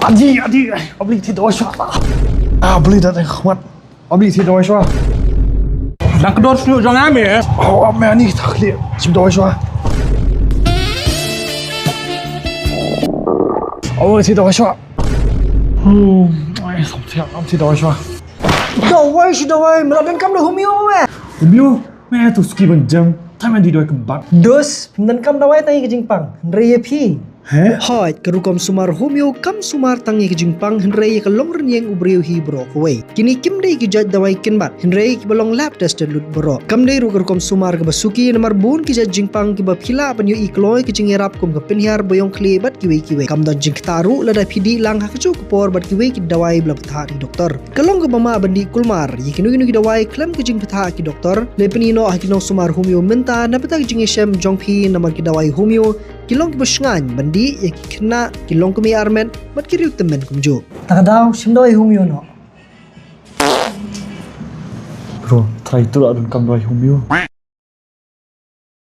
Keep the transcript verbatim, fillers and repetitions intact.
Adi, adi, ai, ap lei thied dawai shuwa. Ah, ap lei da dang khmat. Ap lei thied dawai shuwa. Dang kdor shuh jong nga me. Oh, ap me ani thak lei. Shim dawai shuwa. Oh, thied dawai shuwa. Hmm, ai, som thied, ap thied dawai shuwa. Dawai shi dawai, me la donkam da Humio me. Humio, me tu suki ban jem. Tang me die dawai kynbat. Dos, phim donkam dawai tang ïa ka jingpang. Hynrei ïa phi. He? Hooid, ka rukom sumar Humio kam sumar tang ïa ka jingpang, hynrei ïa ka longrynïeng u briew hi baroh kawei. Kine kim dei ki jait dawai kynbat, hynrei kiba long lab tested lut baroh. Kam dei ruh ka rukom sumar kaba suki namar bun ki jait jingpang kiba phi lah ban ïohi kloi ka jingïarap kum ka pynhiar, ba ïong khlieh bad kiwei kiwei. Kam don jingktah ruh lada phi dih lang ha kajuh ka por bad kiwei ki dawai ba la bthah da ki doktor. Ka long kaba mah ban dih kulmar ïa kino kino ki dawai khlem ka jingbthah ki doktor. Leit pyni noh ha ki nongsumar Humio mynta na bynta ka jingïashem jong phi namar ki dawai Humio ki long kiba shngaiñ ban dih ïa ki khynnah, ki longkmie armet bad ki riew tymmen kumjuh. Ta ka daw, shim dawai Humio noh. Bro, trai tu la donkam dawai Humio.